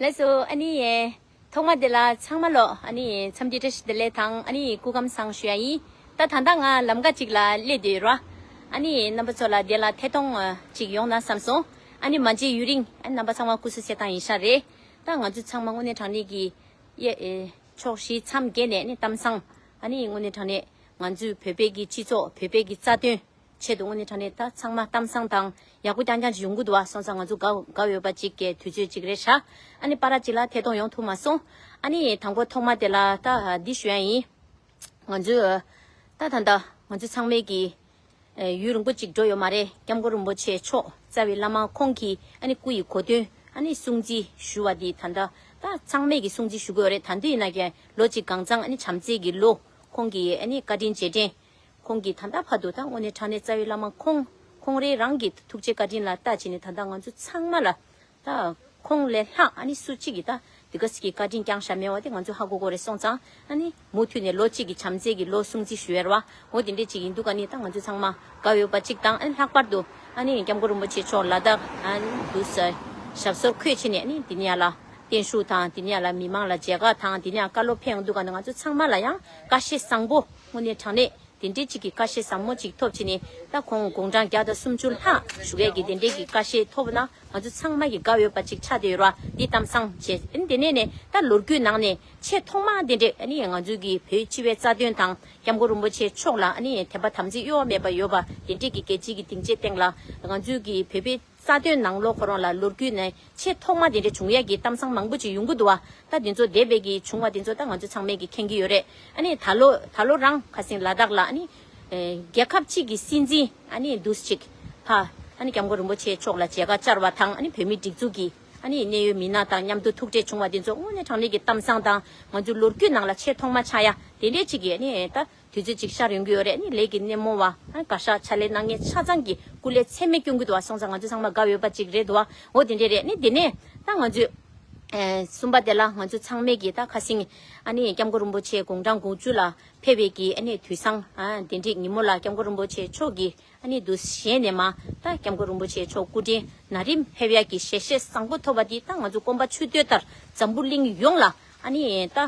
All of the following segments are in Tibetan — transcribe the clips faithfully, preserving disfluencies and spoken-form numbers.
ལགས་སོ། ཨ་ནི་ཐོག་མ་དེ་ལ་ཚང་མ་ལོ་ཨ་ནི་འཚམས་འདྲི་བཀྲ་ཤིས་བདེ་ལེགས་དང་ཨ་ནི་སྐུ་ཁམས་བཟང་ཞུ་ཡ་ཡིན། ད་ད་ལྟ་ང་ལམ་ཀ་ཅིག་ལ་སླེབས་བསྡད་ཡོད་ར། ཨ་ནི་རྣམ་པ་ཚོ་ལ་དེ་ལ་ཐད་གཏོང་ཅིག་ཡོང་ན་བསམ་སོང་། ཨ་ནི་མ་མཇལ་ཡུན་རིང་ཨ་ནི་རྣམ་པ་ཚང་མ་སྐུ་གཟུགས་གསལ་ཐང་ཡིན་ཤག་རེད། ད་ང་ཚོ་ཚང་མ་དངོས་གནས་དྲང་གནས་ཀྱི་ཡེ་ཨེ་ཕྱོགས་བཞི་མཚམས་བརྒྱད་ནས་ཨ་ནི་གཏམ་བཟང་ཨ་ནི་དངོས་གནས་དྲང་གནས་ང་ཚོའི་བོད་པའི་གི་སྤྱི་ཚོགས་བོད་པའི་གི་རྩ་དོན་ཆེད་དུ་དངོས་གནས་དྲང་གནས་ད་ཚང་མ་གཏམ་བཟང་དང་ཡག་པོ་རྐྱང་རྐྱང་ཅིག་ཡོང་གི་འདུག་བ། སོང་ཙང་ང་ཚོ་དགའ་དགའ་ཡོད་པ་ཅིག་གི་དུས་ཚོད་ཅིག་རེད་ཤག་ཨ་ནི་པ་ར་ཅིག་ལ་ཐད་གཏོང་ཡོང་ཐུབ་མ་སོང་། ཨ་ནི་དང་པོ་ཐོག་མ་དེ་ལ་ད་འདི་ཞུ་ཡ་ཡིན། ང་ཚོས་ད་ད་ལྟ་ང་ཚོ་ཚང་མས་ཀྱི་ཡུན་རིང་པོ་ཅིག་འགྲོ་ཡོད་མ་རེད། སྐྱབས་མགོན་རིན་པོ་ཆེ་མཆོག་རྩ་བའི་བླ་མ་ཁོང་གི་ཨ་ནི་སྐུ་ཡི་གོ་སྟོན་ཨ་ནི་སྲུང་བརྩི་ཞུ་བ་འདི་ད་ལྟ་ད་ཚང་མས་ཀྱི་སྲུང་བརྩི་ཞུ་གི་ཡོད་རེད། ད་འདི་ཡིན་ན་ཀྱང་ལོ་གཅིག་གང་ཚང་ཨ་ནི་བྱམས་བརྩེ་གི་ལོ། ཁོང་གི་ཨ་ནི་བཀའ་དྲིན་རྗེས་དྲན། ཁོང་གིས་ད་ལྟ་བར་དུ་ད་དངོས་གནས་དྲང་གནས་རྩ་བའི་བླ་མ་ཁོང་ཁོང་རེ་རང་གི་ཐུགས་རྗེ་བཀའ་དྲིན་ལ་ལྟ་བྱས་ནས་ད་ལྟ་ང་ཚོ་ཚང་མ་ལ་ད་ཁོང་ལས་ལྷག་ཨ་ནི་སུ་གཅིག་གིས་ད་འདི་ག་ཟིག་གི་བཀའ་དྲིན་བསྐྱངས་བཞག་མེད་པ་དེ་ང་ཚོ་ཧ་གོ་གོ་རེད། སོང་ཙང་ཨ་ནི་མུ་མཐུད་ནས་ལོ་གཅིག་གི་བྱམས་བརྩེ་གི་ལོ་སྲུང་བརྩི་ཞུ་ཡ་རེད་བ། འོ་དེ་འདྲས་ཅིག་ཡིན་འདུག་ག་ནི་ད་ང་ཚོ་ཚང་མ་དགའ་འོས་པ་གཅིག་དང་ཨ་ནི་ལྷག་པར་དུ་ཨ་ནི་སྐྱབས་མགོན་རིན་པོ་ཆེ་མཆོག་ལ་དྭགས་ཨ་ནི་འདུག་ས་ཞབས་སོར་འཁོད་བྱས་ནས་ཨ་ནི་དེ་ནས་ཡར་ལ་བརྟན་བཞུགས་དང་དེ་ནས་ཡར་ལ་མི་མང་ལ་མཇལ་ཁ་དང་དེ་ནས་ཡར་བཀའ་སློབ་ཕེབས་ཡོང་འདུག་ག་ནི་ང་ཚོ་ཚང་མ་ལ་ཡང་བཀའ་བཤད་བཟང་པོ་དངོས་གནས་དྲང་གནས་དེ་འདྲའི་ཅིག་གི་བཀའ་བཤད་ཟབ་མོ་ཅིག་ཐོབ་ཕྱིན་ནས་ད་ཁོང་དགུང་གྲངས་བརྒྱ་དང་སུམ་ཅུ་ལྷག་བཞུགས་ཡས་ཀྱི་དེ་འདྲའི་གི་བཀའ་བཤད་ཐོབ་ན་ང་ཚོ་ཚང་མ་གི་དགའ་འོས་པ་ཅིག་ཆགས་བསྡད་ཡོད་ར། འདི་གཏམ་བཟང་བྱས། ཨ་ནི་དེ་ནས་ནས་ད་ལོ་རྒྱུས་ནང་ནས་ཆེས་ཐོག་མ་དེ་འདྲས་ཨ་ནི་ང་ཚོའི་གི་བོད་སྤྱི་པའི་རྩ་དོན་དང་སྐྱབས་མགོན་རིན་པོ་ཆེ་མཆོག་ལ་ཨ་ནི་དད་པ་དམ་ཚིག་གཡོ་བ་མེད་པ་ཡོད་པ་དེ་འདྲས་ཀྱི་རྒྱལ་སྤྱིའི་གི་སྡིངས་ཆའི་སྟེང་ལ་ང་ཚོའི་གི་བོད་པའི་རྩ་དོན་ནང་ལོགས་ཁོ་རང་ལ་ལོ་རྒྱུས་ནས་ཆེས་ཐོག་མ་དེ་འདྲ་བྱུང་ཡས་ཀྱི་གཏམ་བཟང་མང་པོ་ཅིག་ཡོང་གི་འདུག་བ། ད་དེ་ཚོ་འདས་པའི་གི་བྱུང་བ་དེ་ཚོ་ད་ང་ཚོ་ཚང་མས་ཀྱི་མཁྱེན་གྱི་ཡོད་རེད། ཨ་ནི་ད་ལོ་ད་ལོ་རང་ཁ་སང་ལ་དྭགས་ལ་ཨ་ནི་ཨེ་རྒྱལ་ཁབ་གཅིག་གི་སྲིད་འཛིན་ཨ་ནི་འདུག་ཅིག་ཕ་ཨ་ནི་སྐྱབས་མགོན་རིན་པོ་ཆེ་མཆོག་ལ་མཇལ་ཁ་བཅར་བ་དང་ཨ་ནི་བོད་མིའི་སྒྲིག་འཛུགས་ཀྱི་ཨ་ནི་གནད་ཡོད་མི་སྣ་དང་མཉམ་དུ་ཐུག་འཕྲད་བྱུང་བ་དེ་ཚོ་དངོས་གནས་དྲང་གནས་ཀྱི་གཏམ་བཟང་དང་ང་ཚོའི་ལོ་རྒྱུས་ནང་ལ་ཆེས་ཐོག་མ་ཆགས་ཡ་དེ་འདྲས་ཅིག་གི་ཨ་ནི་ད། དུས་ཚོད་ཅིག་ཤར་ཡོང་གི་ཡོད་རེད། ཨ་ནི་ལས་ཀྱི་སྣེ་མོ་བ་ཨ་ནི་བཀའ་ཤག་ཕྱག་ལས་གནང་མཁན་ཆ་ཚང་གི་སྐུ་ལས་ཚད་མེད་སྐྱོན་གྱི་འདུག་བ། སོང་ཙང་ང་ཚོ་ཚང་མ་དགའ་འོས་པ་ཅིག་རེད་འདུག་བ། འོ་དེ་འདྲས་རེད། ཨ་ནི་དེ་ནས་ད་ང་ཚོས་ཨེ་གསུམ་པ་དེ་ལ་ང་ཚོ་ཚང་མས་ཀྱི་ད་ཁ་སང་ཨ་ནི་སྐྱབས་མགོན་རིན་པོ་ཆེ་དགུང་གྲངས་དགུ་བཅུ་ལ་ཕེབས་པའི་གི་ཨ་ནི་དུས་བཟང་ཨ་དེ་འདྲས་ཉིན་མོ་ལ་སྐྱབས་མགོན་རིན་པོ་ཆེ་མཆོག་གི་ཨ་ནི་འདུག་ཞལ་ནས་མ་ད་སྐྱབས་མགོན་རིན་པོ་ཆེ་མཆོག་སྐུ་ཕྲེང་ན་རིམ་ཕེབས་ཡག་གི་ཞལ་བཞེས་བཟང་པོ་ཐོབ་པ་འདི་ད་ང་ཚོ་སྐོམ་པ་ཆུ་འདོད་ལྟར་འཛམ་བུ་གླིང་ཡོངས་ལ་ཨ་ནི་ད་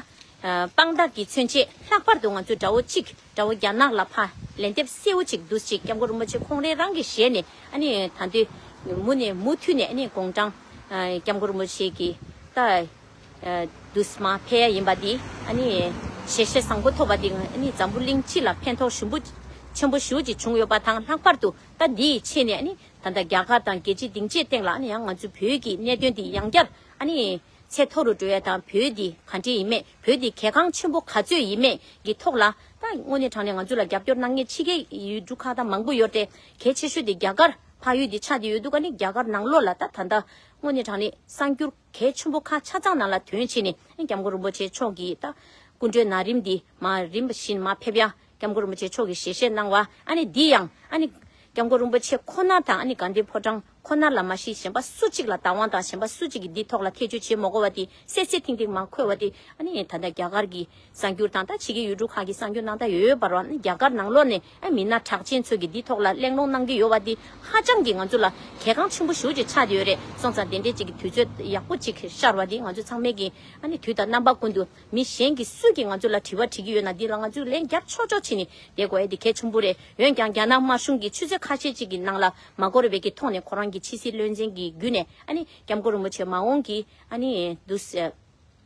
དཔང་རྟགས་ཀྱི་མཚོན་བྱེད། ལྷག་པར་དུ་ང་ཚོ་དགྲ་བོ་གཅིག་དགྲ་བོ་རྒྱ་ནག་ལ་ཕ་ལན་འདེབས་གསལ་བོ་ཅིག་འདུག་ཅིག་སྐྱབས་མགོན་རིན་པོ་ཆེ་ཁོང་རང་རང་གི་ཞལ་ནས་ཨ་ནི་ད་འདོད་མུ་ནས་མུ་མཐུད་ནས་ཨ་ནི་དགུང་གྲངས་སྐྱབས་མགོན་རིན་པོ་ཆེ་གི་ད་འདུག་མ་ཕེབས་ཡ་ཡིན་པ་འདི་ཨ་ནི་ཞལ་བཞེས་བཟང་པོ་ཐོབ་པ་འདི་ཨ་ནི་འཛམ་བུ་གླིང་སྤྱི་ལ་ཕན་ཐོགས་ཞུམ་པོ་ཆེན་པོ་ཞེ་པོ་ཅིག་བྱུང་ཡོད་པ་དང་། ལྷག་པར་དུ་ད་འདིའི་ཆེད་ནས་ཨ་ནི་ད་ལྟ་རྒྱ་གར་དང་རྒྱལ་སྤྱིའི་སྡིངས་ཆའི་སྟེང་ལ་ཨ་ནི་ཡང་ང་ཚོའི་བོད་ཀྱི་གནད་དོན་འདི་ཡང་བསྐྱར་ཨ་ནི་ཚད་མཐོ་རུ་འགྲོ་ཡ་དང་། བོད་འདི་ག་འདྲས་ཡིན་མེད། བོད་འདི་གལ་འགངས་ཆེན་པོ་ག་ཚོད་ཡིན་མེད་ཀྱི་ཐོག་ལ་ད་དངོས་གནས་དྲང་གནས་ང་ཚོ་ལ་རྒྱབ་སྐྱོར་གནང་མཁན་ཕྱི་རྒྱལ་ཡུལ་གྲུ་ཁག་དང་མང་པོ་ཡོད་དེ། གལ་ཆེ་ཤོས་དེ་རྒྱ་གར་ཕ་ཡུལ་འདི་ཆགས་བསྡད་ཡོད་འདུག་ག་ནི་རྒྱ་གར་ནང་ལོགས་ལ་ད་ད་ལྟ་དངོས་གནས་དྲང་གནས་གསར་འགྱུར་གལ་ཆེན་པོ་ཁག་ཆ་ཚང་ནང་ལ་ཐོན་བྱས་ནས་སྐྱབས་མགོན་རིན་པོ་ཆེ་མཆོག་གིས་ད་སྐུ་མགྲོན་ན་རིམ་འདི་མ་རིམ་བཞིན་མ་ཕེབས་ཡ་སྐྱབས་མགོན་རིན་པོ་ཆེ་མཆོག་གིས་ཞལ་བཞེས་གནང་བ། ཨ་ནི་འདི་ཡང་ཨ་ནི་སྐྱབས་མགོན་རིན་པོ་ཆེ་ཁོ་ན་དང་ཨ་ནི་དགའ་ལྡན་ཕོ་བྲང་ཁོ་ན་ལ་མ་གཞི་གཞན་པ་སུ་གཅིག་ལ་བདག་དབང་དང་གཞན་པ་སུ་གཅིག་གིས་འདི་ཐོག་ལ་ཐེ་བྱུས་བྱེད་མ་དགོས་པ་དེ་གསལ་གསལ་ཐིང་ཐིང་མ་འཁོད་པ་དེ་ཨ་ནི་ད་ལྟ་རྒྱ་གར་གྱི་གསར་འགྱུར་དང་ད་ཕྱི་རྒྱལ་ཡུལ་གྲུ་ཁག་གི་གསར་འགྱུར་ནང་ད་ཡོད་ཡོད་པ་རེད་བ། ཨ་ནི་རྒྱ་གར་ནང་ལོགས་ནས་ཨ་མི་སྣ་གྲགས་ཅན་ཚོ་གིས་འདི་ཐོག་ལ་གླེང་སློང་གནང་གི་ཡོད་པ་དེ་ཧ་ཅང་གི་ང་ཚོ་ལ་གལ་འགངས་ཆེན་པོ་ཞེ་པོ་ཅིག་ཆགས་བསྡད་ཡོད་རེད། སོང་ཙང་དེ་འདྲའི་ཅིག་གི་དུས་ཚོད་ཡག་པོ་ཅིག་ཤར་བ་དེ་ང་ཚོ་ཚང་མས་ཀྱི་ཨ་ནི་དུས་དང་རྣམ་པ་ཀུན་ཏུ་མི་གཞན་གྱིས་སུས་ཀྱིས་ང་ཚོ་ལ་དྲི་བ་དྲི་གི་ཡོད་ན་འདི་ལ་ང་ཚོས་ལན་རྒྱབ་ཆོག་ཆོག་བྱས་ནས་བསྡད་དགོས་ཡ་དེ་གལ་ཆེན་པོ་རེད། འོན་ཀྱང་རྒྱ་ནག་དམར་གཞུང་གིས་ཆུ་ཚོད་ཁ་ཤས་ཅིག་གི་ནང་ལ་མ་གོ་རེ་བའི་གི་ཐོག་ནས་ཁོ་རང་གི་ཕྱི་སྲིད་བློན་ཆེན་གྱི་བརྒྱུད་ནས་ཨ་ནི་སྐྱབས་མགོན་རིན་པོ་ཆེ་མ་འོངས་ཀྱི་ཨ་ནི་འདུག་སེ།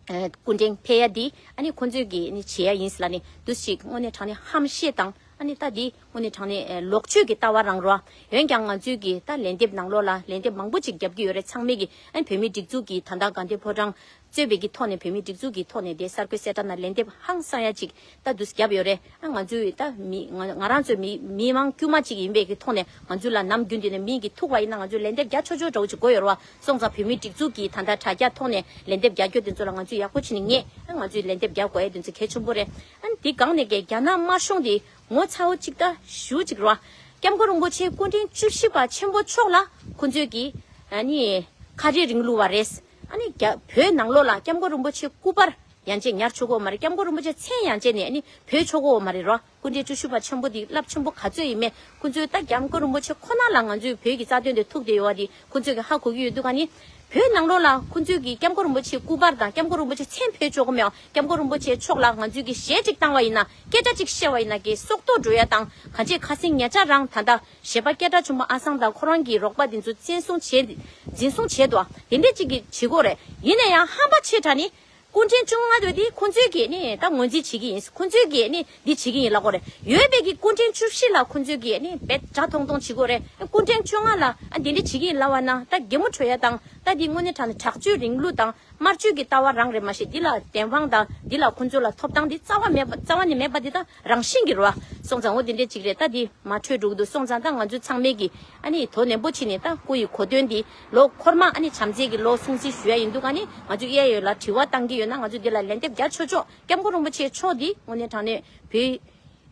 ཨ་སྐུ་ཕྲེང་ཕེབས་ཡ་འདི་ཨ་ནི་ཁོང་ཚོས་ཀྱིས་ཨ་ནི་བྱེད་ཡ་ཡིན་ཟེར་ལབ་ནས་འདུག་ཅིག་དངོས་གནས་དྲང་གནས་ཧམ་བཤད་དང་ཨ་ནི་ད་འདི་དངོས་གནས་དྲང་གནས་ཨ་ལོག་སྤྱོད་ཀྱི་ལྟ་བ་རང་རོ། འོན་ཀྱང་ང་ཚོས་ཀྱིས་ད་ལན་འདེབས་ནང་ལོགས་ལ་ལན་འདེབས་མང་པོ་ཅིག་རྒྱབ་ཀྱི་ཡོད་རེད། ཚང་མས་ཀྱིས་ཨ་ནི་བོད་མིའི་སྒྲིག་འཛུགས་ཀྱིས་ད་ལྟ་དགའ་ལྡན་ཕོ་བྲང་གཙོས་པའི་གི་ཐོག་ནས་བོད་མིའི་སྒྲིག་འཛུགས་ཀྱི་ཐོག་ནས་དེ་གསར་འགོད་གསལ་བསྒྲགས་ནང་ལན་འདེབས་ཧང་སང་ཡ་ཅིག་ད་འདུག་རྒྱབ་ཡོད་རེད། ཨ་ང་ཚོས་ད་མི་ང་ང་རང་ཚོའི་མི་མི་མང་དཀྱུས་མ་ཅིག་ཡིན་པའི་གི་ཐོག་ནས་ང་ཚོ་ལ་ནམ་རྒྱུན་དུ་ནས་མི་གི་ཐུག་པ་ཡིན་ན་ང་ཚོས་ལན་འདེབས་རྒྱག་ཆོག་ཆོག་འདྲ་བོ་ཅིག་དགོས་ཡོད་རེད་བ། སོང་ཙང་བོད་མིའི་སྒྲིག་འཛུགས་ཀྱི་ད་ལྟ་དྲ་རྒྱ་ཐོག་ནས་ལན་འདེབས་རྒྱག་རྒྱུ་དེ་ཚོ་ལ་ང་ཚོས་ཡག་པོ་བྱས་ནས་ངེས། ཨ་ང་ཚོས་ལན་འདེབས་རྒྱག་དགོས་ཡ་དེ་ཚོ་གལ་ཆེན་པོ་རེད། ཨ་འདི་སྒང་ནས་ཀྱི་རྒྱ་ནག་དམར་གཞུང་དེ་ངོ་ཚ་བོ་ཅིག་ད་ཞུ་ཅིག་རེད་བ། སྐྱབས་མགོན་རིན་པོ་ཆེ་སྐུ་ཕྲེང་བཅུ་བཞི་པ་ཆེན་པོ་མཆོག་ལ་ཁོང་ཚོས་ཀྱི་ཨ་ནི་ཁ་རི་རིང་ལུགས་པ་རེད། ཨ་ནི་རྒྱ་བོད་ནང་ལོགས་ལ་སྐྱབས་མགོན་རིན་པོ་ཆེ་སྐུ་པར་ཡང་ཅིག་ཉར་ཆོག་གོ་མ་རེད། སྐྱབས་མགོན་རིན་པོ་ཆེ་མཚན་ཡང་ཅིག་ནས་ཨ་ནི་བོད་ཆོག་གོ་མ་རེད་རོ། སྐུ་ཕྲེང་བཅུ་བཞི་པ་ཆེན་པོ་འདི་རླབས་ཆེན་པོ་ག་ཚོད་ཡིན་མེད་ཁོང་ཚོས་ད་སྐྱབས་མགོན་རིན་པོ་ཆེ་ཁོ་ན་ལ་ང་ཚོའི་བོད་ཀྱི་རྩ་དོན་དེ་ཐུག་བསྡད་ཡོད་པ་འདི་ཁོང་ཚོས་ཀྱི་ཧ་གོ་གི་ཡོད་འདུག་ག་ནི། བོད་ནང་ལོགས་ལ་ཁོང་ཚོས་ཀྱི་སྐྱབས་མགོན་རིན་པོ་ཆེའི་སྐུ་པར་དང་སྐྱབས་མགོན་རིན་པོ་ཆེ་མཚན་བོད་ཆོག་གི་མེད། སྐྱབས་མགོན་རིན་པོ་ཆེ་མཆོག་ལ་ང་ཚོས་ཀྱི་གཞས་ཅིག་བཏང་བ་ཡིན་ན། སྐད་སྒྲ་ཅིག་བཤད་པ་ཡིན་ན་གི་སྲོག་ཐོག་འགྲོ་ཡ་དང་། གང་ཅི་ཁ་སེང་ཉེ་ཆར་རང་ད་ལྟ་གཞས་པ་སྐད་གྲགས་ཆེན་པོ་ཨ་སང་དང་ཁོ་རང་གི་རོགས་པ་དེ་ཚོ་བཙན་བཟུང་བྱས། འཛིན་བཟུང་བྱས་འདུག་དེ་འདྲས་ཅིག་གི་བྱེད་སྒོ་རེད། ཡིན་ན་ཡང་ཧམ་པ་ཆེ་དྲགས་ནི། སྐུ་ཕྲེང་བཅོ་ལྔ་དེ་ཁོང་ཚོས་ཀྱིས་ནི་ད་ངོས་འཛིན་བྱེད་ཀྱི་ཡིན། ཁོང་ཚོས་ཀྱིས་ནི་འདི་བྱེད་ཀྱི་ཡིན་ལབ་དགོས་རེད། ཡོད་པའི་གི་སྐུ་ཕྲེང་བཅུ་བཞི་ལ་ཁོང་ཚོས་ཀྱིས་ནི་བེད་སྒྲ་ཐོང་ཐོང་བྱེད་དགོས་རེད། སྐུ་ཕྲེང་བཅོ་ལྔ་ལ་ཨ་འདི་འདྲས་བྱེད་ཀྱི་ཡིན་ལབ་པ་ན། ད་གད་མོ་བྲོ་ཡ་དང་། ད་འདི་དངོས་གནས་དྲང་ནས་དྲག་སྤྱོད་རིང་ལུགས་དང་དམར་སྤྱོད་ཀྱི་ལྟ་བ་རང་རེད་མ་གཞི། འདི་ལ་བདེན་དཔང་དང་འདི་ལ་ཁོང་ཚོ་ལ་ཐོབ་ཐང་འདི་རྩ་བ་མེད་པ། རྩ་བ་ནས་མེད་པ་འདི་ད་རང་བཞིན་གྱི་རེད་བ། སོང་ཙང་འོ་འདི་འདྲས་ཅིག་རེད། ད་འདི་མ་འཕྲོད་འགྲོ་གི་འདུག་སོང་ཙང་ད་ང་ཚོ་ཚང་མས་ཀྱིས་ཨ་ནི་དོ་ནན་པོ་བྱས་ནས། ད་སྐུ་ཡི་གོ་སྟོན་འདི་ལོ་འཁོར་མ་ཨ་ནི་བྱམས་བརྩེ་གི་ལོ་སྲུང་བརྩི་ཞུ་ཡ་ཡིན་འདུག་ཨ་ནི་ང་ཚོ་ཨེ་ཨའི་ཡོ་ལ་དྲི་བ་བཏང་གི་ཡོད་ན། ང་ཚོ་འདི་ལ་ལན་འདེབས་རྒྱག་ཆོག་ཆོག་སྐྱབས་མགོན་རིན་པོ་ཆེ་མཆོག་འདི་དངོས་གནས་དྲང་གནས་བོད་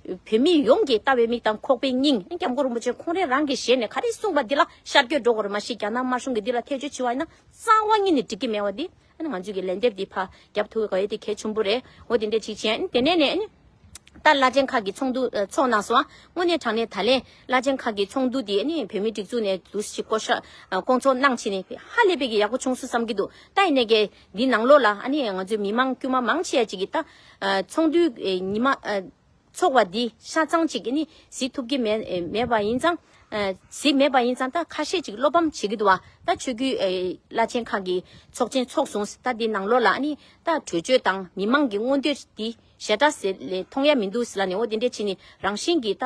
བོད་མི་ཡོངས་ཀྱི་ལྟ་བའི་མིག་དང་ཁོག་པའི་སྙིང་། སྐྱབས་མགོན་རིན་པོ་ཆེ་ཁོང་རང་རང་གི་ཞལ་ནས་ག་རེ་གསུངས་པ་འདི་ལ་ཤར་བསྐྱོད་འགྲོ་དགོས་རེད་མ་གཞི། རྒྱ་ནག་དམར་གཞུང་གིས་འདི་ལ་ཐེ་བྱུས་བྱས་པ་ཡིན་ན་རྩ་བ་ཉིད་ནས་འགྲིག་གི་མེད་པ་འདི། ཨ་ནི་ང་ཚོས་ཀྱི་ལན་འདེབས་འདི་ཕར་རྒྱབ་ཐུབ་དགོས་ཡ་དེ་གལ་ཆེན་པོ་རེད། འོ་དེ་འདྲ་ཅིག་བྱས། ཨ་ནི་དེ་ནས་ནས་ཨ་ནི་ད་བླ་ཆེན་ཁག་གི་ཚོགས་འདུ་ཨ་ཚོགས་གནང་སོང་། དངོས་གནས་དྲང་གནས་ད་ལན་བླ་ཆེན་ཁག་གི་ཚོགས་འདུ་དེ་ཨ་ནི་བོད་མིའི་སྒྲིག་འཛུགས་ནས་འདུ་ཞིག་བསྐོ་བཞག་ཨ་བསྐོང་ཚོགས་གནང་བྱས་ནས་ཧ་ལས་པའི་གི་ཡག་པོ་བྱུང་སོང་བསམ་གྱི་འདུག་ད་ཡིན་ནའི་གི་འདི་ནང་ལོགས་ལ་ཨ་ནི་ང་ཚོའི་མི་མང་དཀྱུས་མ་མང་ཆེ་བ་ཅིག་གིས་ད་ཨ་ཚོགས་འདུའི་ཨ་ཉི་མ་ཨ་ཚོགས་པ་འདི་ཆ་ཚང་ཅིག་ནི་གཟིགས་ཐུབ་ཀྱི་མེད་མེད་པ་ཡིན་ཙང་། ཨ་གཟིགས་མེད་པ་ཡིན་ཙང་ད་ཁ་ཤས་ཅིག་བློ་ཕམ་བྱེད་ཀྱི་འདུག་བ། ད་ཆོས་བརྒྱུད་ཨེ་བླ་ཆེན་ཁག་གི་ཚོགས་ཆེན་ཚོགས་སོང་། ད་འདི་ནང་ལོགས་ལ་ནི་ད་གྲོས་ཆོད་དང་མི་མང་གི་མངོན་འདོད་འདི་ཞེ་དྲག་ཟེར་ལས་མཐོང་ཡ་མི་འདུག་ཟེར་ལབ་ནས། འོ་དེ་འདྲས་བྱས་ནས་རང་བཞིན་གྱིས་ད་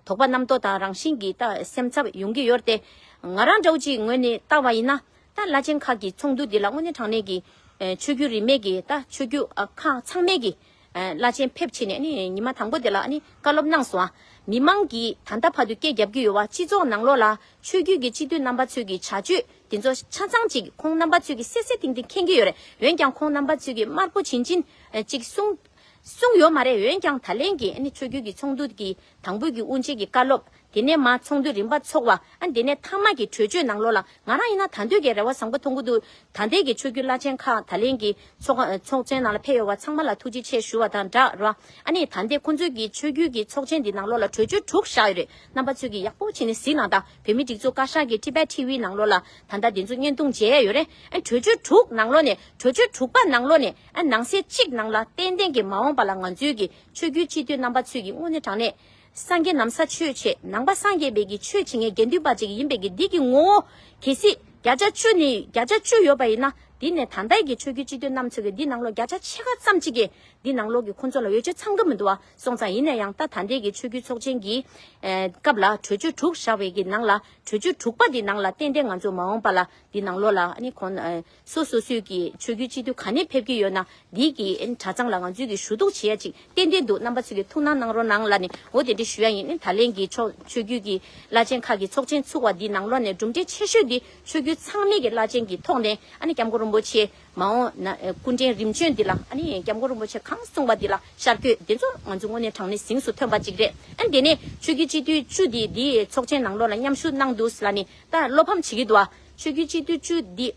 དོགས་པ་རྣམ་རྟོག་དང་རང་བཞིན་གྱིས་ད་སེམས་འཚབ་ཡོང་གི་ཡོད་རེད་དེ། ང་རང་འདྲ་བོ་ཅིག་ངོས་ནས་བལྟ་བ་ཡིན་ན། ད་བླ་ཆེན་ཁག་གི་ཚོགས་འདུ་འདི་ལ་དངོས་གནས་དྲང་གནས་ཀྱི་ཨེ་ཆོས་བརྒྱུད་རིས་མེད་ཀྱི་ད་ཆོས་བརྒྱུད་ཨ་ཁག་ཚང་མས་ཀྱི་ཨེ་བླ་ཆེན་ཕེབས་བྱས་ནས་ནི་ཉི་མ་དང་པོ་དེ་ལ་ནི་བཀའ་སློབ་གནང་སོང་། མི་མང་གིས་ད་ལྟ་བར་དུ་སྐད་རྒྱབ་ཀྱི་ཡོད་པ། སྤྱི་ཚོགས་ནང་ལོགས་ལ་ཆོས་བརྒྱུད་ཀྱི་སྤྱི་འཐུས་རྣམ་པ་ཚོས་ཀྱི་བྱ་སྤྱོད་དེ་ཚོ་ཆ་ཚང་ཅིག་ཁོང་རྣམ་པ་ཚོས་ཀྱི་གསལ་གསལ་ཐིང་ཐིང་མཁྱེན་གྱི་ཡོད་རེད། འོན་ཀྱང་ཁོང་རྣམ་པ་ཚོས་ཀྱི་དམར་པོ་བྱིན་བྱིན་ཨེ་ཅིག་གསུང་གསུང་ཡོད་མ་རེད། འོན་ཀྱང་ད་ལན་གྱི་ནི་ཆོས་བརྒྱུད་ཀྱི་ཚོགས་འདུ་གི་དང་པོའི་གི་དབུ་འབྱེད་ཀྱི་བཀའ་སློབ། དེ་ནས་མར་ཚོགས་འདུ་རིམ་པ་ཚོགས་པ། ཨ་དེ་ནས་མཐའ་མ་གི་གྲོས་ཆོད་ནང་ལོགས་ལ་ང་རང་ཡིན་ན་ད་འདོད་ཀྱི་རེ་བ་བཟང་པོ་མཐོང་གི་འདུག་ད་ལྟའི་གི་ཆོས་བརྒྱུད་བླ་ཆེན་ཁག་ད་ལན་གྱི་ཚོགས་ཚོགས་ཆེན་ནང་ལ་ཕེབས་ཡོད་པ་ཚང་མ་ལ་ཐུགས་རྗེ་ཆེ་ཞུ་བ་དང་སྦྲགས་རོ། ཨ་ནི་ད་ལྟའི་ཁོང་ཚོའི་གི་ཆོས་བརྒྱུད་ཀྱི་ཚོགས་ཆེན་འདི་ནང་ལོགས་ལ་གྲོས་ཆོད་དྲུག་བཞག་ཡོད་རེད། རྣམ་པ་ཚོས་ཀྱི་ཡག་པོ་བྱས་ནས་གཟིགས་གནང་དང་། བོད་མི་སྒྲིག་འཛུགས་བཀའ་ཤག་གི་Tibet TV ནང་ལོགས་ལ་ད་ལྟ་དེ་ཚོ་བརྙན་ཐུང་མཇལ་ཡ་ཡོད་རེད། ཨ་གྲོས་ཆོད་དྲུག་ནང་ལོགས་ནས། གྲོས་ཆོད་དྲུག་པ་ནང་ལོགས་ནས་ཨ་ནང་གསེས་གཅིག་ནང་ལ་ཏན་ཏན་གྱི་མ་འོངས་པ་ལ་ང་ཚོའི་གི་ཆོས་བརྒྱུད་སྤྱི་འཐུས་རྣམ་པ་ཚོས་ཀྱི་དངོས་གནས་དྲང་གནས། སངས་རྒྱས་ནམ་བཟའ་ཆོས་བྱེད། ནང་པ་སངས་རྒྱས་པའི་གི་ཆོས་བྱེད་མཁན་དགེ་འདུན་པ་ཅིག་ཡིན་པའི་གི་འདི་གི་ངོ་བོ། གལ་སྲིད་བརྒྱ་ཆ་བཅུ་ནས་བརྒྱ་ཆ་བཅུ་ཡོད་པ་ཡིན་ན། འདི་ནས་ད་ལྟའི་གི་ཆོས་བརྒྱུད་སྤྱི་འཐུས་རྣམ་ཚོ་གི་འདི་ནང་ལོགས་བརྒྱ་ཆ་ཕྱེད་ཀ་ཙམ་ཅིག་གི་འདི་ནང་ལོགས་གི་ཁོང་ཚོ་ལ་འོས་ཆོས་ཚང་གི་མི་འདུག་བ། སོང་ཙང་ཡིན་ན་ཡང་ད་ད་ལྟའི་གི་ཆོས་བརྒྱུད་ཚོགས་ཆེན་གྱི་ཨེ་སྐབས་ལ་གྲོས་ཆོད་དྲུག་བཞག་པའི་གི་ནང་ལ། གྲོས་ཆོད་དྲུག་པ་འདི་ནང་ལ་ཏན་ཏན་ང་ཚོ་མ་འོངས་པ་ལ་འདི་ནང་ལོགས་ལ་ཨ་ནི་ཁོང་ཨེ་སོ་སོ་སོའི་གི་ཆོས་བརྒྱུད་སྤྱི་འཐུས་ག་ནས་ཕེབས་ཀྱི་ཡོད་ན། འདི་གི་ཨེ་གྲྭ་ཚང་ལ་ང་ཚོས་ཀྱི་ཞུ་གཏུག་བྱེད་ཡ་ཅིག་ཏན་ཏན་འདུག་རྣམ་པ་ཚོས་ཀྱི་ཐུགས་སྣང་གནང་རོགས་གནང་ལབ་ནས། འོ་དེ་འདྲ་ཞུ་ཡ་ཡིན། ཨ་ནི་ད་ལན་གྱི་ཆོས་ཆོས་བརྒྱུད་ཀྱི་བླ་ཆེན་ཁག་གི་ཚོགས་ཆེན་ཚུགས་པ་འདི་ནང་ལོགས་ནས་གྲུབ་འབྲས་ཆེ་ཤོས་འདི་ཆོས་བརྒྱུད་ཚང་མའི་གི་བླ་ཆེན་གྱི་ཐོག་ནས། ཨ་ནི་སྐྱབས་མགོན་རིན་པོ་ཆེ་མ་འོངས་ན་ཨེ་སྐུ་ཕྲེང་རིམ་བྱོན་འདི་ལ། ཨ་ནི་སྐྱབས་མགོན་རིན་པོ་ཆེ་གང་གསུངས་པ་འདི་ལ་ཤར་བསྐྱོད་འདི་ཚོ་ང་ཚོ་དངོས་གནས་དྲང་གནས་གཟེངས་སུ་ཐོན་པ་ཅིག་རེད། ཨ་ནི་དེ་ནས་ཆོས་བརྒྱུད་སྤྱི་འཐུས་བཅུ་འདི་འདི་ཚོགས་ཆེན་ནང་ལོགས་ལ་མཉམ་ཞུགས་གནང་འདུག་ཟེར་ལབ་ནས་ད་བློ་ཕམ་བྱེད་ཀྱི་འདུག་བ། ཆོས་བརྒྱུད་སྤྱི་འཐུས་བཅུ་འདི་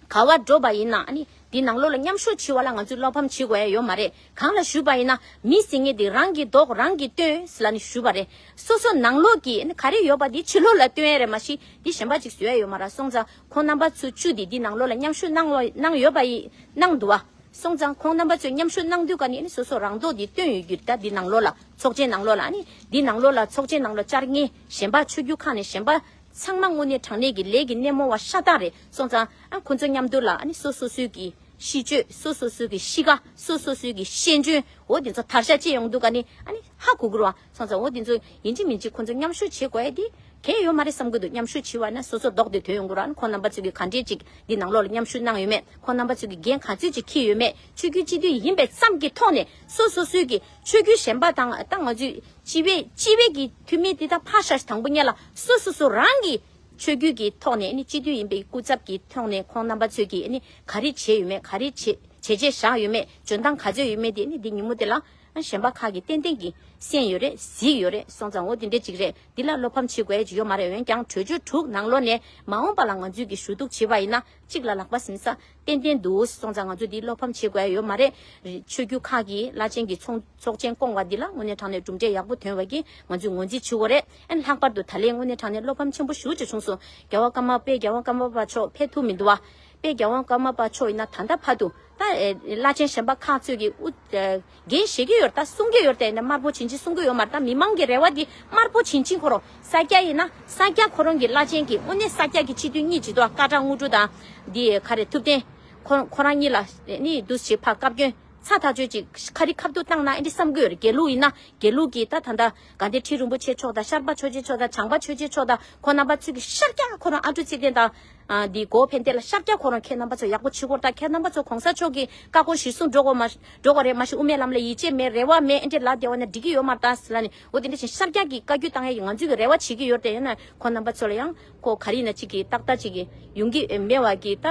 ག་བ་འགྲོ་བ་ཡིན་ན། ཨ་ནི་འདི་ནང་ལོགས་ལ་མཉམ་ཞུགས་བྱེད་པ་ལ་ང་ཚོས་བློ་ཕམ་བྱེད་དགོས་ཡ་ཡོད་མ་རེད། གང་ལ་ཞུས་པ་ཡིན་ན། མི་ཟེར་མཁན་དེ་རང་གི་མདོག་རང་གིས་སྟོན་ཟེར་ལབ་ནས་ཞུས་པ་རེད། སོ་སོ་ནང་ལོགས་ཀྱི་ཨ་ནི་ག་རེ་ཡོད་པ་འདི་ཕྱི་ལོགས་ལ་སྟོན་ཡ་རེད་མ་གཞི། འདི་གཞན་པ་ཅིག་བཟོ་ཡ་ཡོད་མ་རེད། སོང་ཙང་ཁོང་རྣམ་པ་ཚོ་བཅུ་འདི་འདི་ནང་ལོགས་ལ་མཉམ་ཞུགས་གནང་ལོ་གནང་ཡོད་པ་ཡིན་གནང་འདུག་བ། སོང་ཙང་ཁོང་རྣམ་པ་ཚོས་མཉམ་ཞུགས་གནང་དུས་ཀ་ནས་ནི་སོ་སོ་རང་མདོག་འདི་སྟོན་ཡོད་རྒྱུ་རེད། ད་འདི་ནང་ལོགས་ལ་ཚོགས་ཆེན་ནང་ལོགས་ལ་ནི་འདི་ནང་ལོགས་ལ་ཚོགས་ཆེན་ནང་ལོགས་བཅར་མཁན་གཞན་པ་ཆོས་བརྒྱུད་ཁག་ནས་གཞན་པ་ཚང་མ་དངོས་གནས་དྲང་གནས་ཀྱི་ལས་ཀྱི་སྣེ་མོ་བ་ཤ་སྟག་རེད། སོང་ཙང་ཨ་ཁོ་ཚོ་མཉམ་དུ་ལ་ཨ་ནི་སོ་སོ་སོའི་གི་གཤིས་སྤྱོད། སོ་སོ་སོའི་གི་གཤིས་ཀ། སོ་སོ་སོའི་གི་ཤེས་འཇོན། འོ་དེ་ཚོ་དར་ཤ་ཅིག་ཡོང་དུས་ཀ་ནི་ཨ་ནི་ཧ་གོ་གི་རེད་བ། སོང་ཙང་འོ་དེ་ཚོ་ཡིན་གཅིག་མིན་གཅིག་ཁོ་ཚོ་མཉམ་ཞུགས་བྱེད་དགོས་ཡ་དེ་གལ་ཡོད་མ་རེད་བསམ་གི་འདུག་མཉམ་ཞུགས་བྱེད་པ་ན་སོ་སོ་མདོག་དེ་ཐོན་ཡོང་གི་རེད། ཨ་ནི་ཁོང་རྣམ་པ་ཚོ་གི་ག་འདྲས་ཅིག་འདི་ནང་ལོགས་ལ་མཉམ་ཞུགས་གནང་ཡོད་མེད། ཁོང་རྣམ་པ་ཚོ་གི་འགན་ག་ཚོད་ཅིག་འཁྱེར་ཡོད་མེད། ཆོས་བརྒྱུད་སྤྱི་འཐུས་ཡིན་པའི་ཙམ་གྱི་ཐོག་ནས་སོ་སོ་སོའི་གི་ཆོས་བརྒྱུད་གཞན་པ་དང་། ད་ང་ཚོས་སྤྱི་པའི་སྤྱི་པའི་གི་འཐུས་མི་དེ་དག་ཕར་བཞག་དང་པོ་ཉིད་ལ་སོ་སོ་སོ་རང་གི་ཆོས་བརྒྱུད་ཀྱི་ཐོག་ནས་ནི་སྤྱི་འཐུས་ཡིན་པའི་སྐུ་ཚབ་ཀྱི་ཐོག་ནས་ཁོང་རྣམ་པ་ཚོས་ཀྱིས་ནི་ག་རེ་བྱས་ཡོད་མེད། ག་རེ་བྱས་བྱས་རྗེས་བཞག་ཡོད་མེད། འཇོན་ཐང་ག་ཚོད་ཡོད་མེད་དེ་ནི་འདི་ཉིན་མོ་དེ་ལ་གཞན་པ་ཁག་གིས་ཏན་ཏན་གྱིས་གསན་ཡོད་རེད། གཟིགས་ཡོད་རེད། སོང་ཙང་འོ་དེ་འདྲས་ཅིག་རེད། འདི་ལ་བློ་ཕམ་བྱེད་དགོས་ཡ་ཅིག་ཡོད་མ་རེད། འོན་ཀྱང་གྲོས་ཆོད་དྲུག་ནང་ལོགས་ནས་མ་འོངས་པ་ལ་ང་ཚོས་ཀྱིས་ཞུ་གཏུག་བྱེད་པ་ཡིན་ན་གཅིག་ལ་ལག་པ་ཟིན་ས་ཏན་ཏན་འདུག་སོང་ཙང་ང་ཚོ་འདི་བློ་ཕམ་བྱེད་དགོས་ཡ་ཡོད་མ་རེད། ཆོས་བརྒྱུད་ཁག་གི་བླ་ཆེན་གྱི་ཚོགས་ཚོགས་ཆེན་བསྐོང་བ་འདི་ལ་དངོས་གནས་དྲང་གནས་གྲུབ་འབྲས་ཡག་པོ་ཐོན་པ་གི་ང་ཚོས་ངོས་འཛིན་བྱེད་དགོས་རེད། ཨ་ནི་ལྷག་པར་དུ་ད་ལན་དངོས་གནས་དྲང་གནས་བློ་ཕམ་ཆེན་པོ་ཞེ་པོ་ཅིག་བྱུང་སོང་། རྒྱལ་བ་ཀརྨ་པ། རྒྱལ་བ་ཀརྨ་པ་མཆོག་ཕེབས་ཐུབ་མི་འདུག་བ། དཔལ་རྒྱལ་དབང་ཀརྨ་པ་མཆོག་ཡིན་ན་ད་ལྟ་བར་དུ་ད་ཨེ་བླ་ཆེན་གཞན་པ་ཁག་ཚོས་ཀྱི་དབུ་ཨེ་འགན་བཞེས་ཀྱི་ཡོད་རེད། ད་གསུང་གི་ཡོད་རེད། དེ་ནས་དམར་པོ་བྱིན་ཅིག་གསུང་གི་ཡོད་མ་རེད། ད་མི་མང་གི་རེ་བ་འདི་དམར་པོ་བྱིན་ཅིག་ཁོ་རང་ས་སྐྱ་ཡིན་ན་ས་སྐྱ་ཁོ་རང་གི་བླ་ཆེན་གྱི་དངོས་གནས་ས་སྐྱ་གི་སྤྱི་འཐུས་གཉིས་ཅིག་འདུག་སྐར་གྲངས་དངོས་གྲུབ་དང་འདི་ག་རེ་ཐུབ་བསྟན་ཁོ་ཁོ་རང་གཉིས་ལ་ནི་འདུག་ཅིག་ཕར་བཀའ་བཀྱོན་ཚ་ཐག་ཆོད་ཅིག་ཁ་རི་ཁ་ཐུག་བཏང་ན་ཨེ་འདྲ་བསམ་གི་ཡོད་རེད། དགེ་ལུགས་ཡིན་ན་དགེ་ལུགས་ཀྱི་ད་ད་ལྟ་དགའ་ལྡན་ཁྲི་རིན་པོ་ཆེ་མཆོག་དང་ཤར་པ་ཆོས་རྗེ་མཆོག་དང་བྱམས་པ་ཆོས་རྗེ་མཆོག་དང་ཁོང་རྣམ་པ་ཚོས་ཀྱི་ཤར་རྒྱག་ཁོ་རང་ཨ་འབྲུ་ཚེ་བརྟན་དང་། ཨ་འདི་གོ་ཕན་བདེ་ལ་ཤར་རྒྱག་ཁོ་རང་ཁྱེད་རྣམ་པ་ཚོ་ཡག་པོ་བྱེད་དགོས། ད་ཁྱེད་རྣམ་པ་ཚོ་གོང་ས་མཆོག་གི་བཀའ་དགོངས་གཞིར་བཟུང་འགྲོ་དགོས་མ་འགྲོ་དགོས་རེད། མ་གཞི་དབུ་མའི་ལམ་ལ་ཡིད་ཆེས་མེད་རེ་བ་མེད་ཨེ་འདྲས་ལབ་བསྡད་པ་ན་འགྲིག་གི་ཡོད་མ་རེད་ད་ཟེར་ལབ་ནས། འོ་དེ་འདྲ་བཞིན་ཤར་རྒྱག་གི་བཀའ་བཀྱོན་བཏང་ཡ་ཡིན། ང་ཚོས་ཀྱི་རེ་བ་བྱེད་ཀྱི་ཡོད་རེད། ཡིན་ན་ཁོང་རྣམ་པ་ཚོ་ལ་ཡང་ཁོ་ག་རེ་ཡིན་ན་ཅིག་གི་ཏག་ཏག་ཅིག་གི་ཡོང་གི་མེད་པ་གི་ད་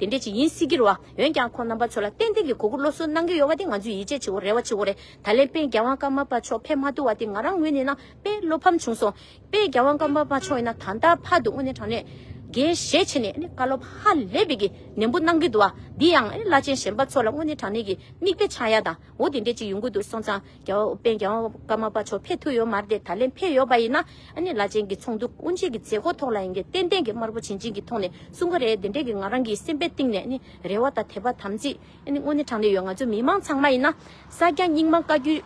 དེ་འདྲས་ཅིག་ཡིན་སྲིད་ཀྱི་རེད་བ། འོན་ཀྱང་ཁོང་རྣམ་པ་ཚོ་ལ་ཏན་ཏན་གྱི་གོ་སྐབས་སློབ་གསོ་གནང་གི་ཡོད་པ་དེ་ང་ཚོས་ཡིད་ཆེས་བྱེད་དགོས་རེ་བ་བྱེད་དགོས་རེད། ད་ལན་དཔལ་རྒྱལ་དབང་ཀརྨ་པ་མཆོག་ཕེབས་མ་ཐུབ་པ་དེ་ང་རང་ངོས་ནས་ན་དཔེ་བློ་ཕམ་བྱུང་སོང་། དཔལ་རྒྱལ་དབང་ཀརྨ་པ་མཆོག་ཡིན་ན་ད་ལྟ་བར་དུ་དངོས་གནས་དྲང་གནས་འགན་བཞེས་བྱས་ནས་ནི་བཀའ་སློབ་ཧ་ལས་པའི་གི་ནན་པོ་གནང་གི་འདུག་བ། འདི་ཡང་ནི་བླ་ཆེན་གཞན་པ་ཚོ་ལ་དངོས་གནས་དྲང་གནས་ཀྱི་མིག་དཔེ་ཆགས་ཡ་དང་འོ་དེ་འདྲས་ཅིག་ཡོང་གི་འདུག་སོང་ཙང་རྒྱལ་བ་དཔལ་རྒྱལ་དབང་ཀརྨ་པ་མཆོག་ཕེབས་ཐུབ་ཡོད་མ་རེད་དེ། ད་ལན་ཕེབས་ཡོད་པ་ཡིན་ན་ཨ་ནི་བླ་ཆེན་གྱི་ཚོགས་འདུ་དབུ་འབྱེད་ཀྱི་མཛད་སྒོ་ཐོག་ལ་ཡིན་གྱི་ཏན་ཏན་གྱི་དམར་པོ་བྱིན་ཅན་གྱི་ཐོག་ནས་གསུང་གི་རེད། དེ་འདྲས་ཀྱི་ང་རང་གི་སེམས་པའི་གཏིང་ནས་ནི་རེ་བ་དང་དད་པ་དམ་ཚིག་ཨ་ནི་དངོས་གནས་དྲང་གནས་ཡོད། ང་ཚོ་མི་མང་ཚང་མ་ཡིན་ན་ས་སྐྱ་རྙིང་མ་བཀའ་བརྒྱུད།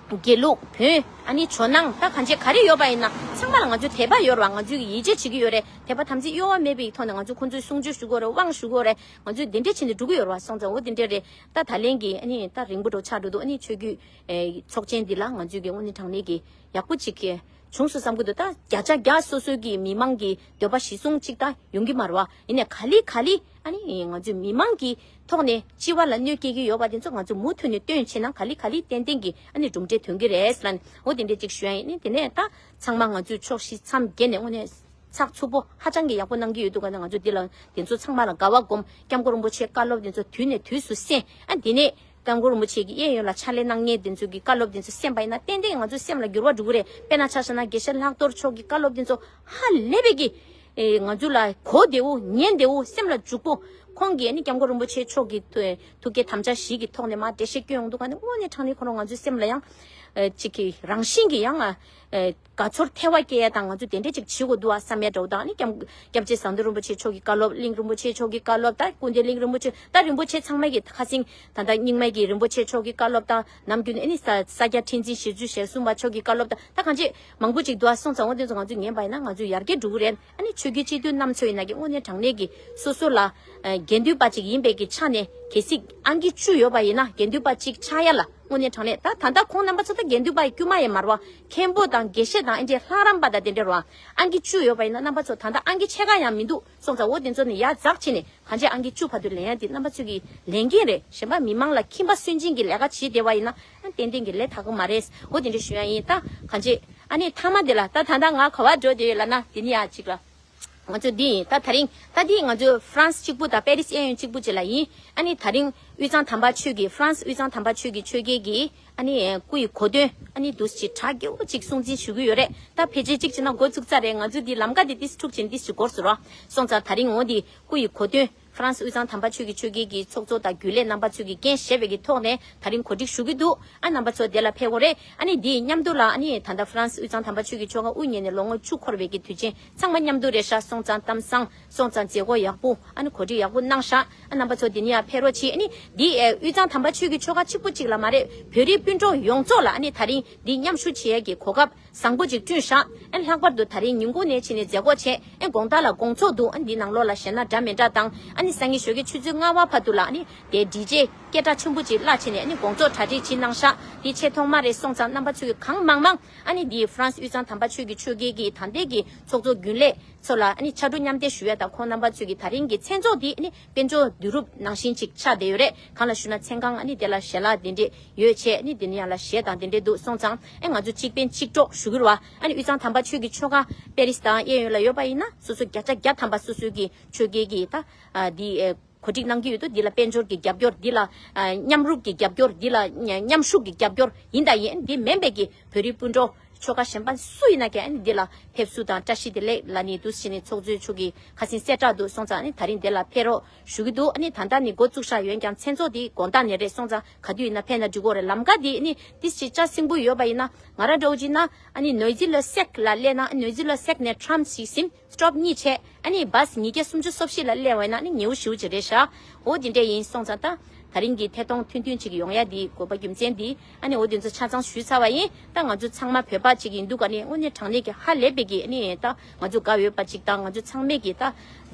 དགེ་ལུགས་བོན་ཨ་ནི་ཇོ་ནང་ད་གང་ཅི་ག་རེ་ཡོད་པ་ཡིན་ན་ཚང་མ་ལ་ང་ཚོས་དད་པ་ཡོད་རེད་བ། ང་ཚོས་ཀྱི་ཡིད་ཆེས་བྱེད་ཀྱི་ཡོད་རེད། དད་པ་དམ་ཚིག་གཡོ་བ་མེད་པའི་ཐོག་ནས་ང་ཚོས་ཁོང་ཚོའི་གསུང་ཆོས་ཞུ་དགོས་རེད། དབང་ཞུ་དགོས་རེད། ང་ཚོས་འདི་འདྲས་བྱས་ནས་འགྲོ་གི་ཡོད་རེད་བ། སོང་ཙང་འོ་འདི་འདྲས་རེད། ད་ད་ལན་གྱི་ཨ་ནི་ད་རིང་པོ་འགྲོ་ཆགས་འགྲོ་འདུག་ཨ་ནི་ཆོས་བརྒྱུད་ཨེ་ཚོགས་ཆེན་འདི་ལ་ང་ཚོས་ཀྱི་དངོས་གནས་དྲང་གནས་ཀྱི་ཡག་པོ་ཅིག་གི་བྱུང་སོང་བསམ་གྱི་འདུག་ད་བརྒྱ་ཆ་བརྒྱ་སོ་སོའི་གི་མི་མང་གི་འདོད་པ་གཞི་བཟུང་ཅིག་ད་ཡོང་གི་མ་རེད་བ། ཡིན་ནའི་ག་ལེ་ག་ལེ། ཨ་ནི་ང་ཚོས་མི་མང་གི་ཐོག་ནས་སྤྱི་བ་ལ་གནོད་སྐྱེལ་གྱི་ཡོད་པ་དེ་ཚོ་ང་ཚོས་མུ་མཐུད་ནས་སྟོན་བྱས་ན་ག་ལེ་ག་ལེ་ཏན་ཏན་གྱི་ཨ་ནི་གྲུབ་འབྲས་ཐོན་གྱི་རེད་ལབ་ནས་འོ་དེ་འདྲས་ཅིག་ཞུ་ཡ་ཡིན། ཨ་ནི་དེ་ནས་ད་ཚང་མ་ང་ཚོས་ཕྱོགས་བཞི་མཚམས་བརྒྱད་ནས་དངོས་གནས་ཚགས་ཚུད་པོ་ཧ་ཅང་གི་ཡག་པོ་གནང་གི་ཡོད་འདུག་ག་ནས་ང་ཚོས་འདི་ལ་དེ་ཚོ་ཚང་མ་ལ་དགའ་བ་སྒོམ། སྐྱབས་མགོན་རིན་པོ་ཆེའི་བཀའ་སློབ་དེ་ཚོ་དུས་ནས་དུས་སུ་གསན། ཨ་དེ་ནས་སྐྱབས་མགོན་རིན་པོ་ཆེ་གི་གཡས་གཡོན་ལ་ཕྱག་ལས་གནང་མཁན་དེ་ཚོ་གི་བཀའ་སློབ་དེ་ཚོ་གསན་པ་ཡིན་ན་ཏན་ཏན་ང་ཚོའི་སེམས་ལ་འགྱུར་བ་འགྲོ་གི་རེད། དཔེར་ན་ཆ་བཞག་ན་དགེ་བཤེས་ལྷག་རྡོར་མཆོག་གི་བཀའ་སློབ་དེ་ཚོ་ཧ་ལས་པའི་གི་ཨེ་ང་ཚོ་ལ་གོ་བདེ་བོ་ཉན་བདེ་བོ་སེམས་ལ་འཇུག་པོ། ཁོང་གིས་ནི་སྐྱབས་མགོན་རིན་པོ་ཆེ་མཆོག་གི་ཐུ་ཐུགས་བསྐྱེད་དམ་བཅའ་བཞི་གི་ཐོག་ནས་མར་འགྲེལ་བཤད་བསྐྱོན་ཡོང་འདུག་ག་ནི་དངོས་གནས་དྲང་གནས་ཁོ་རང་ང་ཚོའི་སེམས་ལ་ཡང་ཨེ་གཅིག་གི་རང་བཞིན་གྱི་ཡང་ཨེ་དགའ་ཚོར་ཐེ་བ་སྐྱེ་ཡ་དང་ང་ཚོ་དེ་འདྲས་ཅིག་བྱེད་དགོས་འདུག་ཨ་བསམ་ཡ་འདྲ་བོ་དང་ནི་སྐྱབས་སྐྱབས་རྗེ་ཟམ་གདོང་རིན་པོ་ཆེ་མཆོག་གི་བཀའ་སློབ། གླིང་རིན་པོ་ཆེ་མཆོག་གི་བཀའ་སློབ་དང་སྐུ་མདུན་གླིང་རིན་པོ་ཆེ་ད་རིན་པོ་ཆེ་ཚང་མ་གི་ཁ་སེང་ད་ལྟ་རྙིང་མ་གི་རིན་པོ་ཆེ་མཆོག་གི་བཀའ་སློབ་དང་ནམ་རྒྱུན་ཨེ་ནི་ས་ས་སྐྱ་ཁྲི་འཛིན་ཞེ་བཅུ་ཞེ་གསུམ་པ་མཆོག་གི་བཀའ་སློབ་དང་ད་གང་ཅི་མང་པོ་ཅིག་འདུག་ཨ། སོང་ཙང་འོ་དེ་ཚོ་ང་ཚོས་ཉན་པ་ཡིན་ན་ང་ཚོས་ཡར་རྒྱས་འགྲོ་གི་རེད། ཨ་ནི་ཆོས་བརྒྱུད་སྤྱི་འཐུས་རྣམ་ཚོ་ཡིན་ན་གི་དངོས་གནས་དྲང་གནས་ཀྱི་སོ་སོ་ལ་ཨ་དགེ་འདུན་པ་ཅིག་ཡིན་པའི་གི་ཆ་ནས་གལ་སྲིད་ཨང་ཀི་བཅུ་ཡོད་པ་ཡིན་ན་དགེ་འདུན་པ་ཅིག་ཆགས་ཡ་ལ་དངོས་གནས་དྲང་གནས་ད་ད་ལྟ་ཁོང་རྣམ་པ་ཚོ་ད་དགེ་འདུན་པ་ཡི་དཀྱུས་མ་ཡང་མ་རེད་བ། མཁན་པོ་དང་དགེ་བཤེས་དང་ཨེ་འདྲས་ལྷ་རམས་པ་དང་དེ་འདྲས་རེད་བ། ཨང་ཀི་བཅུ་ཡོད་པ་ཡིན་ན་རྣམ་པ་ཚོ་ད་ལྟ་ཨང་ཀི་ཕྱེད་ཀ་ཡང་མི་འདུག་སོང་ཙང་འོ་དེ་ཚོ་ནི་ཡར་འཛེགས་བྱས་ནས་གང་ཅི་ཨང་ཀི་བཅུ་བར་དུ་ལེན་ཡ་དེ་རྣམ་པ་ཚོ་གི་ལས་འགན་རེད། གཞན་པ་མི་མང་ལ་ཁྱིམ་པ་སུན་འབྱིན་གྱི་ལས་ཀ་བྱེད་བསྡད་པ་ཡིན་ན་ཨ་ཏན་ཏན་གྱི་ལས་དག་གི་མ་རེད། འོ་དེ་འདྲས་ཞུ་ཡ་ཡིན། ད་གང་ཅི་ཨ་ནི་མཐའ་མ་དེ་ལ་ད་ད་ལྟ་ང་ག་བར་འགྲོ་བསྡད་ཡོད་ལབ་ན་དེ་ནི་ཡ་གཅིག་ལ། ང་ཚོ་འདི་ཡིན། ད་ད་རིང་ད་འདི་ང་ཚོ་ཧྥ་རན་སི་གཅིག་པུ་དང་པེ་རི་སི་གཡས་གཡོན་གཅིག་པུ་ཅིག་ལ་ཡིན། ཨ་ནི་ད་རིང་དབུས་གཙང་དམ་པ་ཆོས་ཀྱི་ཧྥ་རན་སི་དབུས་གཙང་དམ་པ་ཆོས་ཀྱི་ཆོས་རྒྱལ་གྱིས་ཨ་ནི་སྐུ་ཡི་གོ་སྟོན་ཨ་ནི་འདུག་ཅིག་གྲ་རྒྱས་པོ་ཅིག་སྲུང་བརྩི་ཞུ་གི་ཡོད་རེད། ད་ཕལ་ཆེར་གཅིག་བྱས་ན་འགོ་ཚུགས་ཚར་རེད། ང་ཚོ་འདི་ལམ་ཀ་འདི་ཏིས་འཁྲུག་ཅིང་ཏིས་ཅིག་འགོར་སོང་རོགས། སོང་ཙང་ད་རིང་འོ་འདི་སྐུ་ཡི་གོ་སྟོན་ཧྥ་རན་སི་དབུས་གཙང་དམ་པ་ཆོས་ཀྱི་ཆོས་རྒྱལ་གྱི་ཚོགས་གཙོ་དང་རྒྱུན་ལས་རྣམ་པ་ཚོས་ཀྱི་འགན་བཞེས་པའི་གི་ཐོག་ནས་ད་རིང་གོ་སྒྲིག་ཞུ་གི་འདུག་ཨ་རྣམ་པ་ཚོ་དེ་ལ་ཕེབས་དགོས་རེད། ཨ་ནི་འདིའི་མཉམ་དུ་ལ་ཨ་ནི་ད་ལྟ་ཧྥ་རན་སི་དབུས་གཙང་དམ་པ་ཆོས་ཀྱི་ཆོ་ག་དབུ་བརྙེས་ནས་ལོ་ངོ་བཅུ་འཁོར་བའི་གི་དུས་ཆེན་ཚང་མ་མཉམ་དུ་རེད་ཤག་སོང་ཙང་གཏམ་བཟང་སོང་ཙང་མཛད་སྒོ་ཡག་པོ་ཨ་ནི་གོ་སྒྲིག་ཡག་པོ་གནང་ཤག་ཨ་རྣམ་པ་ཚོ་འདི་ནས་ཡར་ཕེབས་རོགས་གྱིས། ཨ་ནི་འདི་ཨེ་དབུས་གཙང་དམ་པ་ཆོས་ཀྱི་ཆོ་ག་གཅིག་པུ་གཅིག་ལ་མ་རེད། བོད་རིགས་སྤུན་གྲོགས་ཡོངས་རྫོགས་ལ་ཨ་ནི་ད་རིང་འདི་མཉམ་ཞུགས་བྱེད་ཡས་ཀྱི་གོ་སྐབས་བཟང་པོ་ཅིག་བསྐྲུན་ཤག་ཨ་ནི་ལྷག་པར་དུ་ད་རིང་ཉིན་གུང་ནས་ཕྱིན་ནས་མཛད་སྒོ་བྱས། ཨ་ནི་དགོང་དག་ལ་དགོང་ཚོགས་འདུག་ཨ་ནི་འདི་ནང་ལོགས་ལ་གཞས་སྣ་འདྲ་མི་འདྲ་དང་ཨ་ནི་སང་ཉིན་ཞོགས་ཀའི་ཆུ་ཚོད་ལྔ་པ་བར་དུ་ལ་ཨ་ནི་དེ་ཌི་ཇེ་སྐད་གྲགས་ཆེན་པོ་ཅིག་གླ་བྱས་ནས་ཨ་ནི་དགོང་ཚོགས་གྲ་སྒྲིག་བྱེད་གནང་ཤག་འདི་ཆེས་ཐོག་མ་རེད། སོང་ཙང་རྣམ་པ་ཚོས་གང་མང་མང་ཨ་ནི་འདི་ཧྥ་རན་སི་དབུས་གཙང་དམ་པ་ཆོས་ཀྱི་ཆོས་རྒྱལ་གྱི་ད་ལྟའི་གི་ཚོགས་གཙོ་རྒྱུན་ལས་ཚོ་ལ་ཨ་ནི་ཕྱག་གྲུ་མཉམ་འདེགས་ཞུ་ཡ་དང་ཁོང་རྣམ་པ་ཚོས་ཀྱི་ད་རིང་གི་མཚན་ཚོགས་འདི་ཨ་ནི་དཔལ་འབྱོར་བསྡུ་རུབ་ནང་བཞིན་ཅིག་ཆགས་བསྡད་ཡོད་རེད། གང་ལ་ཞུ་ན་མཚན་གང་ཨ་ནི་དེ་ལ་ཞལ་ལག་དེ་འདྲས་ཡོད་བྱས་ཨ་ནི་དེ་ནི་ཡང་ལ་གཞས་དང་དེ་འདྲས་འདུག་སོང་ཙང་ཨ་ང་ཚོ་གཅིག་ཕན་གཅིག་གྲོགས་ཞུ་གི་རེད་བ། ཨ་ནི་དབུས་གཙང་དམ་པ་ཆོས་ཀྱི་ཆོ་ག་པེ་རི་སི་དང་གཡས་གཡོན་ལ་ཡོད་པ་ཡིན་ན་སོ་སོ་བརྒྱ་ཆ་བརྒྱ་ཐམ་པ་སོ་སོའི་གི་ཆོས་རྒྱལ་གྱི་ད་ཨ་འདི་ཨེ་གོ་སྒྲིག་གནང་གི་ཡོད་དོ། འདི་ལ་དཔལ་འབྱོར་གྱི་རྒྱབ་སྐྱོར། འདི་ལ་ཨ་མཉམ་རུབ་ཀྱི་རྒྱབ་སྐྱོར། འདི་ལ་མཉམ་ཞུགས་ཀྱི་རྒྱབ་སྐྱོར་ཡིན་དང་ཡིན། འདི་མིན་པའི་གི་བོད་རིགས་སྤུན་གྲོགས་ ཆོལ་ཁ་གཞན་པ་སུ་ཡིན་ན་ཀྱང་ཨ་ནི་འདི་ལ་ཕེབས་བསུ་དང་བཀྲ་ཤིས་བདེ་ལེགས་ལབ་ནི་འདུག་སེ་བྱས་ནས་ཚོགས་གཙོས་ཁྱོད་ཀྱི་ཁ་སེང་གསལ་བསྒྲགས་འདུག་སོང་ཙང་ཨ་ནི་ད་རིང་འདི་ལ་ཕེབས་རོགས་ཞུ་གི་འདུག་ཨ་ནི་ད་ལྟ་ནི་འགོ་བཙུགས་བཞག་ཡོད་ཀྱང་མཚན་ཚོགས་འདི་དགོང་དག་ནས་རེད། སོང་ཙང་ག་དུས་ཡིན་ན་ཕེབས་ན་འགྲིག་གི་རེད། ལམ་ཁ་འདི་ཨ་ནི་ཏིས་ཅིག་ལྕགས་སྲིན་པོ་ཡོད་པ་ཡིན་ན་ང་རང་འདྲ་བོ་ཅིག་ན་ཨ་ནི་ནོའི་ཛི་ལ་སེག་ལ་སླེབས་ན་ནོའི་ཛི་ལ་སེག་ནས་ཊམ་ཞིག་ཟིན། སི་ཊོབ་གཉིས་བྱས། ཨ་ནི་བཱས་ཉིས་བརྒྱ་སུམ་ཅུ་སོ་བཞི་ལ་སླེབས་པ་ཡིན་ན་ཨ་ནི་ཉེ་བོ་ཞེ་པོ་ཅིག་རེད་ཤག་འོ་དེ་འདྲས་ཡིན། སོང་ཙང་ད་ད་རིང་གི་ཐད་གཏོང་ཐུང་ཐུང་ཅིག་ཡོང་ཡ་འདི་དགོས་པ་རྒྱུ་མཚན་འདི་ཨ་ནི་འོ་དེ་ཚོ་ཆ་ཚང་ཞུས་ཚར་བ་ཡིན། ད་ང་ཚོ་ཚང་མ་བོད་པ་ཅིག་ཡིན་དུས་ཀ་ནས་དངོས་གནས་དྲང་གནས་ཀྱི་ཧ་ལས་པའི་གི་ཨ་ནི་ད་ང་ཚོ་དགའ་འོས་པ་ཅིག་དང་ང་ཚོ་ཚང་མས་གི་ད་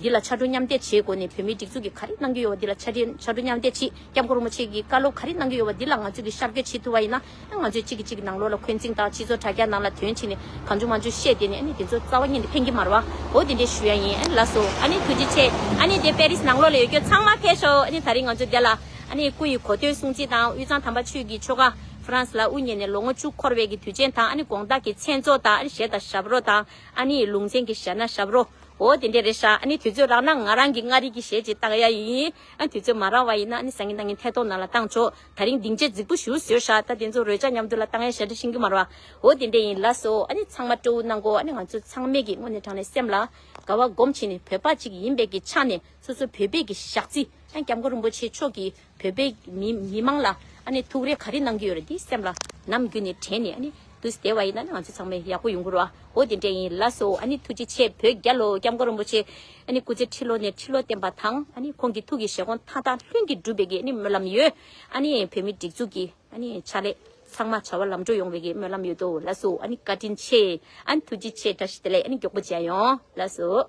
འདི་ལ་ཕྱར་གྲུ་མཉམ་འདེགས་བྱེད་དགོས་ནས་བོད་མིའི་སྒྲིག་འཛུགས་ཀྱི་ག་རེ་གནང་གི་ཡོད་པ་འདི་ལ་ཕྱར་གྲུ་ཕྱར་གྲུ་མཉམ་འདེགས་བྱེད། སྐྱབས་མགོན་རིན་པོ་ཆེ་གི་བཀའ་སློབ་ག་རེ་གནང་གི་ཡོད་པ་འདི་ལ་ང་ཚོས་གི་ཤར་བསྐྱོད་བྱེད་ཐུབ་པ་ཡིན་ན། ང་ཚོས་གཅིག་གིས་གཅིག་གི་ནང་ལོགས་ལ་འཁོན་འཛིང་དང་སྤྱི་ཚོགས་དྲ་རྒྱ་ནང་ལ་དོན་བྱས་ནས་གང་བྱུང་མང་བྱུང་བཤད་དེ་ནས་ཨ་ནི་དེ་ཚོ་རྩ་བ་ཉིད་ནས་ཕན་གྱི་མ་རེད་བ། འོ་དེ་འདྲས་ཞུ་ཡ་ཡིན། ཨ་ནི་ལགས་སོ། ཨ་ནི་ཐུགས་རྗེ་ཆེ། ཨ་ནི་དེ་པེ་རིས་ནང་ལོགས་ལ་ཡོད་རྒྱུ་ཚང་མ་ཕེབས་ཤོག་ཨ་ནི་ད་རིང་ང་ཚོ་འདི་ལ་ཨ་ནི་སྐུ་ཡི་གོ་སྟོན་སྲུང་བརྩི་དང་དབུས་གཙང་དམ་པ་ཆོས་ཀྱི་ཆོ་ག་ཧྥ་རན་སི་ལ་དབུ་བརྙེས་ནས་ལོ་ངོ་བཅུ་འཁོར་བའི་གི་དུས་ཆེན་དང་ཨ་ནི་དགོང་དག་གི་མཚན་ཚོགས་དང་ཨ་ནི་གཞས་དང་ཞབས་བྲོ་དང་ཨ་ནི་ལུང་ཚན་གྱི་གཞས་སྣ་ཞབས་བྲོ། འོ་དེ་འདྲས་རེད་ཤག་ཨ་ནི་དུས་ཚོད་རག་ན་ང་རང་གི་མངའ་རིས་ཀྱི་གཞས་ཅིག་བཏང་ཡ་ཡིན། ཨ་དུས་ཚོད་མ་རག་པ་ཡིན་ན་ཨ་ནི་སང་ཉིན་གནངས་ཉིན་ཐད་གཏོང་ནང་ལ་བཏང་ཆོག་ད་རིང་སྡིངས་ཆ་རྫིག་པོ་ཞེ་པོ་བཟོས་ཤག་ད་དེ་ཚོ་རོལ་ཆ་མཉམ་དུ་ལ་བཏང་ཡ་ཞེ་དྲག་ཤེས་ཀྱི་མ་རེད་བ། འོ་དེ་འདྲས་ཡིན། ལགས་སོ། ཨ་ནི་ཚང་མ་སྤྲོ་བོ་གནང་གོ་ཨ་ནི་ང་ཚོ་ཚང་མས་ཀྱི་དངོས་གནས་དྲང་གནས་སེམས་ལ་དགའ་བ་སྒོམ་བྱས་ནས་བོད་པ་ཅིག་ཡིན་པའི་གི་ཆ་ནས་སོ་སོ་བོད་པའི་གི་ཞག་རྩི་ཨ་སྐྱབས་མགོན་རིན་པོ་ཆེ་མཆོག་གིས་བོད་པའི་མི་མི་མང་ལ་ཨ་ནི་ཐུགས་རེ་ག་རེ་གནང་གི་ཡོད་རེད་འདི་སེམས་ལ་ནམ་རྒྱུན་ནས་དྲན་ནས་ཨ་ནི་དུས་བདེ་བ་ཡིན་ན་ནི་ང་ཚོ་ཚང་མས་ཡག་པོ་ཡོང་གི་རེད་བ། འོ་དེ་འདྲས་ཡིན། ལགས་སོ། ཨ་ནི་ཐུགས་རྗེ་ཆེ། བོད་རྒྱལ་ལོ། སྐྱབས་མགོན་རིན་པོ་ཆེ་ཨ་ནི་སྐུ་ཚེ་ཁྲི་ལོ་ནས་ཁྲི་ལོ་བརྟན་པ་དང་ཨ་ནི་ཁོང་གི་ཐུགས་ཀྱི་བཞེད་དགོངས་མཐའ་དག་ལྷུན་གྱིས་འགྲུབ་པའི་གི་ཨ་ནི་སྨོན་ལམ་ཡོད། ཨ་ནི་བོད་མི་སྒྲིག་འཛུགས་ཀྱི་ཨ་ནི་ཕྱག་ལས་ཚང་མ་བྱ་བ་ལམ་འགྲོ་ཡོང་བའི་གི་སྨོན་ལམ་ཡོད་དོ། ལགས་སོ། ཨ་ནི་བཀའ་དྲིན་ཆེ། ཨ་ནི་ཐུགས་རྗེ་ཆེ། བཀྲ་ཤིས་བདེ་ལེགས། ཨ་ནི་མགྱོགས་པོ་མཇལ་ཡོང་། ལགས་སོ།